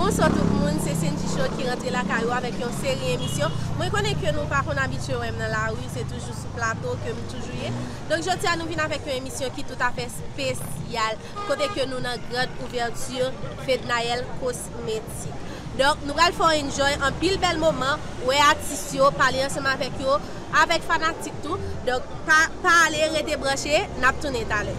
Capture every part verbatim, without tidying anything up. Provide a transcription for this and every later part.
Bonswa tout moun, se Sendy Show ki rantre lakay ou avèk yon seri emisyon. Mwen konnen ke nou pa konn abitye wè m nan lari, se toujou sou plato ke m toujou ye. Donk jodi a nou vin avèk yon emisyon ki toutafè espesyal, kote ke nou nan grand ouvèti Fednaelle Cosmétique. Donk nou pral fè w enjoy anpil bèl moman, wè atis yo, pale ansanm avèk yo, avèk fanatik tou. Donk pa, pa ale, rete branche, n ap tounen talè.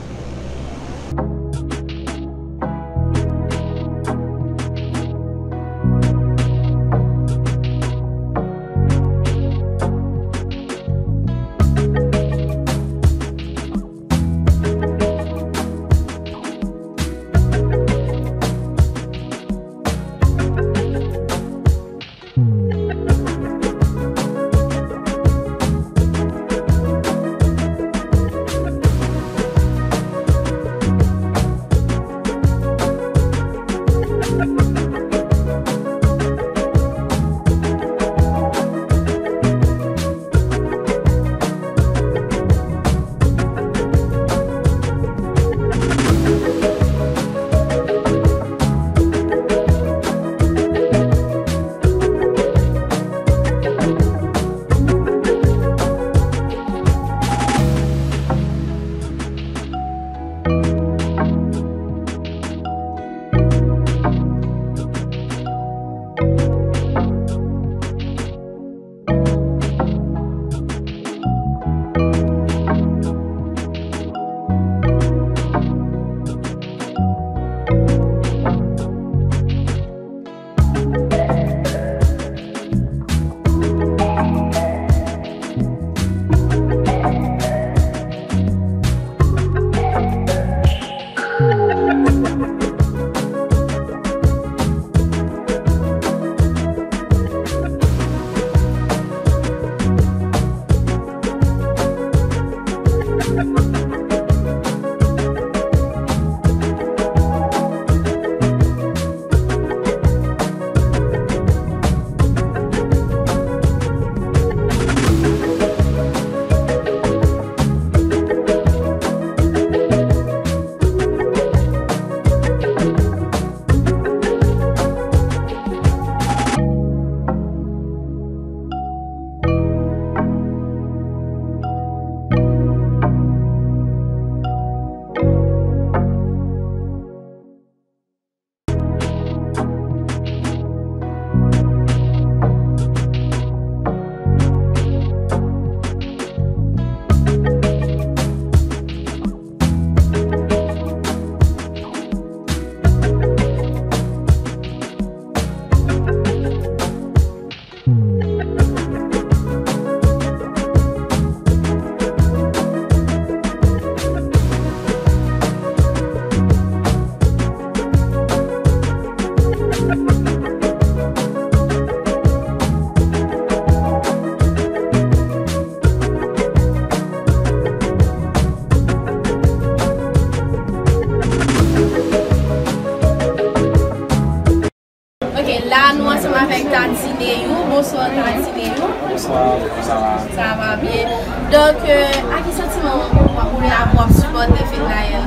Ok, la nou ansanm avèk Tatineyou. Bonswa Tatineyou. Bonswa, sa va? Sa va byen. Donk, euh, a ki santiman w ap, w ap sipòte Fednaelle?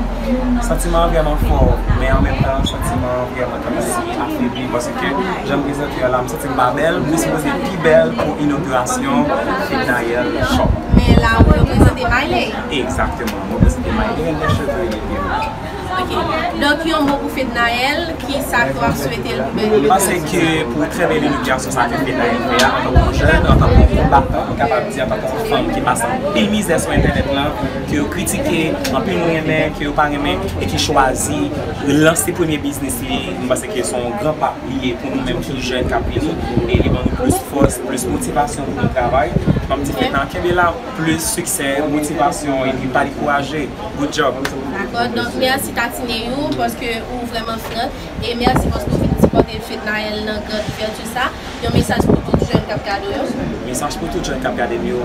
Santiman an vrèman fò, men an menm tan, santiman an vrèman kòmsi afebli, paske jan m prezante a la, m santi m pa bèl, mwen sipoze pi bèl pou inogirasyon Fednaelle Shop. Men la, ou reprezante Miley. Egzakteman, mwen reprezante Miley, rèn dè cheve, rèn dè pye. Ok. Donk, yon mo pou Fednaelle, kisa ke w ap swete l pou bèl inogirasyon? M panse ke pou trè bèl inogirasyon sa ke Fednaelle fè a, antanke yon jèn, antanke yon konbatan, m kapab di antanke yon fanm ki pase anpil mizè sou entènèt lan, ke yo kritike, anpil moun renmen, ke yo pa renmen, e ki chwazi lanse premye biznis li, m panse ke se yon gran pa li ye pou nou menm ki jèn k ap vini, e li ban nou plis fòs, plis motivasyon pou nou travay. M ap di Fedna kenbe la, plis siksè, motivasyon, epi pa dekouraje. Good job. Dakò, donk mèsi Tatineyou, paske ou vrèman fran, e mèsi paske ou vin sipòte Fednaelle nan grand ouvèti sa. Yon mesaj pou tout jèn k ap gade w yo? Mesaj pou tout jèn k ap gade m yo,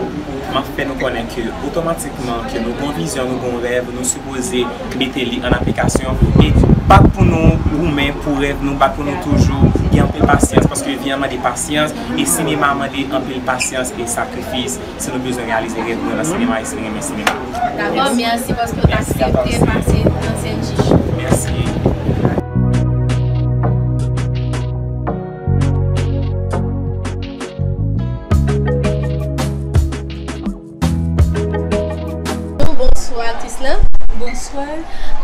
m ap fè nou konnen ke otomatikman ke nou gon vizyon, nou gon rèv, nou sipoze mete li an aplikasyon e bat pou nou goumen pou rèv nou, bat pou nou toujou gen anpil pasyans, paske vi an mande pasyans e sinema mande anpil pasyans e sakrifis si nou bezwen reyalize rèv nou nan sinema e si nou renmen sinema. Dakò, mèsi paske w t aksepte pase nan Sendy Show. Mèsi.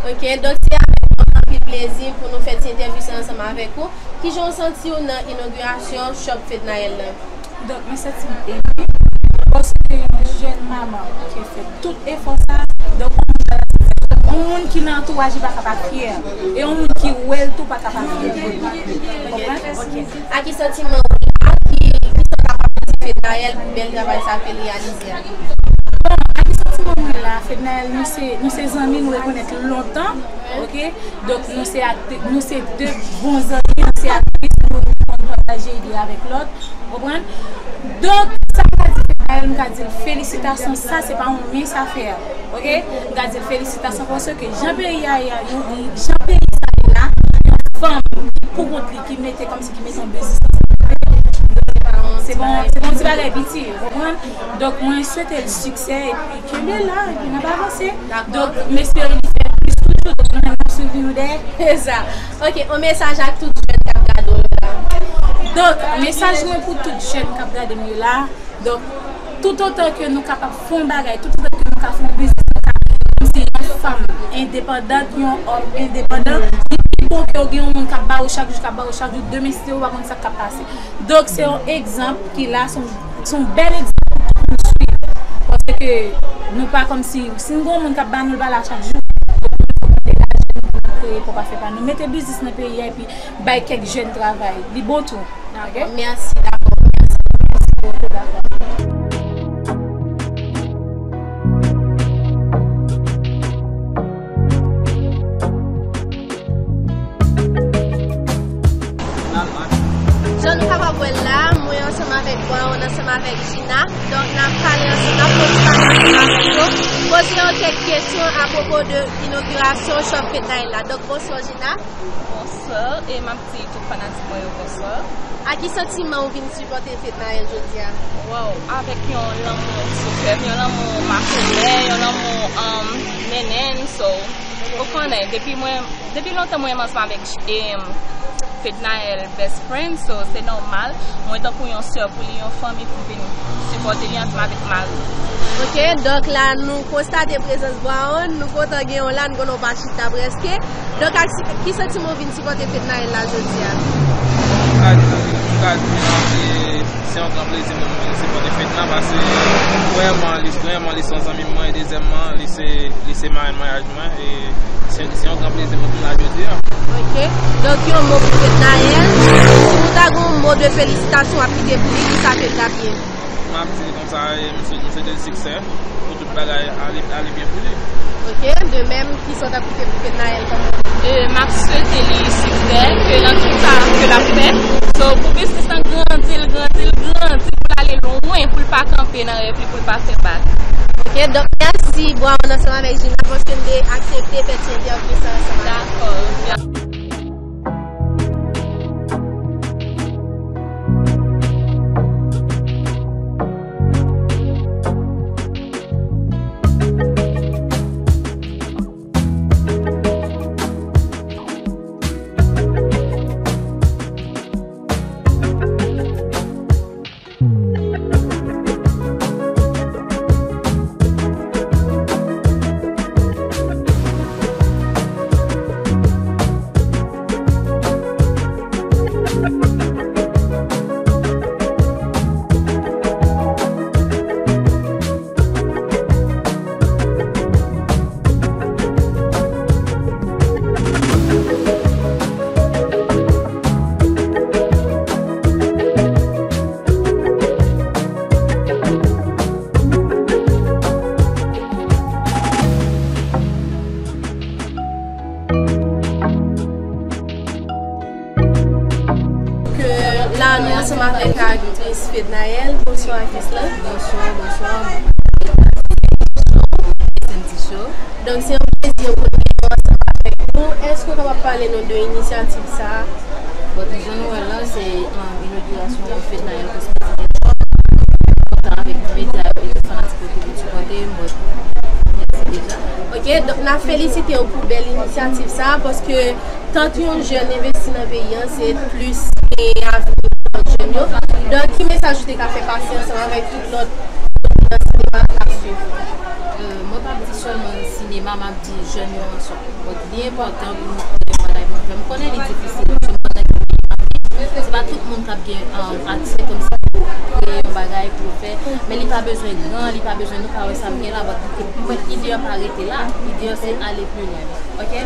Ok, donk se avèk yon anpil plezi pou nou fè ti entèvyou sa ansanm avèk ou. Kijan w santi w nan inogirasyon shop Fednaelle lan? Donk, mwen santi m emi, paske yon jèn manman ki fè tout efò sa, donk, yon moun ki nan antouraj li pa ka pa fyè, e yon moun ki wè l tou pa ka pa fyè. Konprann? Ok. A ki santiman w la, ki, ki sa w ka pale de Fednaelle pou bèl travay sa ke l reyalize a? Bon, a ki santiman mwen la, Fednaelle, nou se, nou se zanmi, nou rekonèt lontan, ok? Donk, nou se aktri-, nou se de bon zanmi, nou se aktris, nou konn pataje ide avèk lòt, w konprann? Donk, sa m ka di Fednaelle, m ka di l felisitasyon, sa se pa yon mens afè, ok? M ka di l felisitasyon paske jan peyi a ye a, yon, jan peyi sa ye la, yon fanm ki pou kont li, ki mete kòmsi ki mete yon biznis ansanm avè l. Se bon, se bon ti bagay piti, w konprann? Donk, mwen swete l siksè, epi kenbe la, epi n ap avanse. Dakò. Donk, m espere li fè plis toujou, donk, nou menm n ap swiv li, nou dèyè. Se sa. Ok, yon mesaj ak tout jèn k ap gade w yo la. Donk, mesaj mwen pou tout jèn k ap gade m yo la, donk, toutotan ke nou kapab fè yon bagay, toutotan ke nou ka fè yon biznis, nou ka, kòmsi yon fanm endepandant, yon òm endepandan, li pi bon ke w gen yon moun k ap ba ou chak jou, k ap ba ou chak jou, demen si Dye vle w pa konn sa k ap pase. Donk, se yon egzanp ki la, se yon, se yon bèl egzanp pou tout moun swiv. Paske nou pa kòmsi, si n gen yon moun k ap ba nou l pa la chak jou, nou degaje nou pou nou kreye pwòp afè pa nou. Mete biznis nan peyi a epi bay kèk jèn travay. Li bon tou. Ok? Mèsi, dakò. Mèsi bokou, dakò. Jan nou kapab wè l la, mwen ansanm avèk Brown, ansanm avèk Gina. Donk, n ap pale ansanm, n ap fè yon ti pale ansanm avèk yo. Poze yo kèk kesyon apwopo de inogirasyon shop Fednaelle la. Donk, bonswa, Gina. Bonswa, e m ap di tout fanatik mwen yo bonswa. A ki santiman ou vin sipòte Fednaelle jodi a? Waw, avèk yon lanmou sou kè m, yon lanmou makomè, yon lanmou, um, nènèn, so, ou konnen, depi mwen, depi lontan mwen ansanm avèk, em, Fednaelle best friend, so, se nòmal, mwen tankou yon sè pou li, yon fanmi pou vin sipòte li ansanm avèk mari. Ok, donk la, nou konstate prezans Brown, nou kontan gen w la, nou konnen w pa chita prèske. Donk, ak si, ki santiman w vin sipòte Fednaelle la jodi a? M ka di, m ka di, e, se yon gran plezi pou mwen vin sipòte Fedna, paske premyèman, li, premyèman, li se yon zanmi mwen, e dezyèmman, li se, li se marenn maryaj mwen, e se, se yon gran plezi pou mwen la jodi a. Ok. Donk, yon mo pou Fednaelle. Si nou ta gen yon mo de felisitasyon w ap kite pou li, ki sa ke l t ap ye? M ap di li konsa, e, m swe-, m swete l siksè pou tout bagay ale, ale byen pou li. Ok, de menm, ki sa w t ap kite pou Fednaelle kòm? E, m ap swete li siksè, ke nan tout sa ke l ap fè. So, pou biznis lan grandi, l grandi, l grandi, pou l ale lwen, pou l pa kanpe nan rèv li, pou l pa fè bak. Ok, donk, mèsi, Brown, ansanm avèk Gina, paske n te aksepte fè ti entèvyou sa ansanm avèk. Dakò. Ke la, nou ansanm avèk aktris Fednaelle. Bonswa, aktris lan. Bonswa, bonswa. Senti cho. Donk, se yon plezi pou nou ansanm avèk nou. Èske w kapab pale nou de inisyativ sa a? Bon, jan nou wè l la, se, um, inogirasyon Fednaelle Cosmetics and Shop. Kontan avèk medya yo e tout fanatik yo ki vin sipòte m, bon, mèsi deja. Ok, donk, n ap felisite w pou bèl inisyativ sa a, paske tank yon jèn envesti nan peyi a, se plis gen avni pou lòt jèn yo. Donk, ki mesaj ou te ka fè pase ansanm avèk tout lòt jèn nan sinema k ap swiv? Euh, mwen p ap di sèlman sinema, m ap di jèn yo ansanm. Donk, li enpòtan pou nou kreye yon bagay pou nou fè. M konnen li difisil, paske m konnen se pa tout moun k ap gen, um, aksè kòmsi pou kreye yon bagay pou fè, men li pa bezwen gran, li pa bezwen, nou ka wè sa m gen la, but mwen, ide an pa rete la, ide an se ale pi lwen. Ok?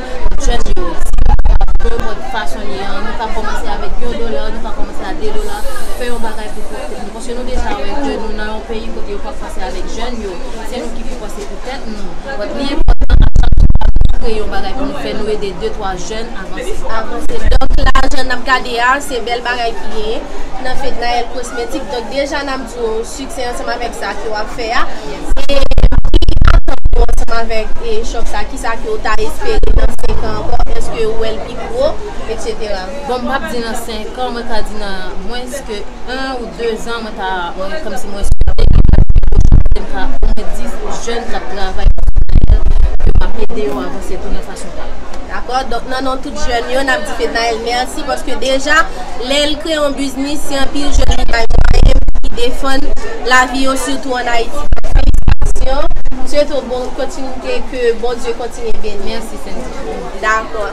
Jèn yo, si nou kapab fè yon lòt fason li an, nou ka kòmanse avèk yon dola, nou ka kòmanse a de dola, fè yon bagay pou, pou tèt nou. Paske nou deja wè ke nou nan yon peyi kote yo pa panse avèk jèn yo. Se nou ki pou panse pou tèt nou. But li enpòtan a chak fwa nou kreye yon bagay pou nou fè, nou ede de, twa jèn avanse. Avanse. Donk, la, jan n ap gade a, se bèl bagay ki genyen nan Fednaelle Cosmétique. Donk, deja, n ap di w siksè ansanm avèk sa ke w ap fè a. E ki atant ou ansanm avèk e shop sa, kisa ke w ta espere nan senk an ankò? Èske ou wè l pi gwo, etsetera? Bon, m p ap di nan senk an, mwen ka di nan mwens ke en ou de zan, mwen ta, mwen, kòmsi mwen espere m ka omwen dis jèn k ap travay, ke m ap ede yo avanse tou nan fason pa yo. Dakò, donk nan non tout jèn yo, n ap di Fednaelle mèsi, paske deja, lè l kreye yon biznis, se anpil jèn li bay mwayen, ki defann lavi yo, sitou ann Ayiti. Felisitasyon. M swete w bon kontinite, ke Bondye kontinye beni. Mèsi, Sandy. Dakò.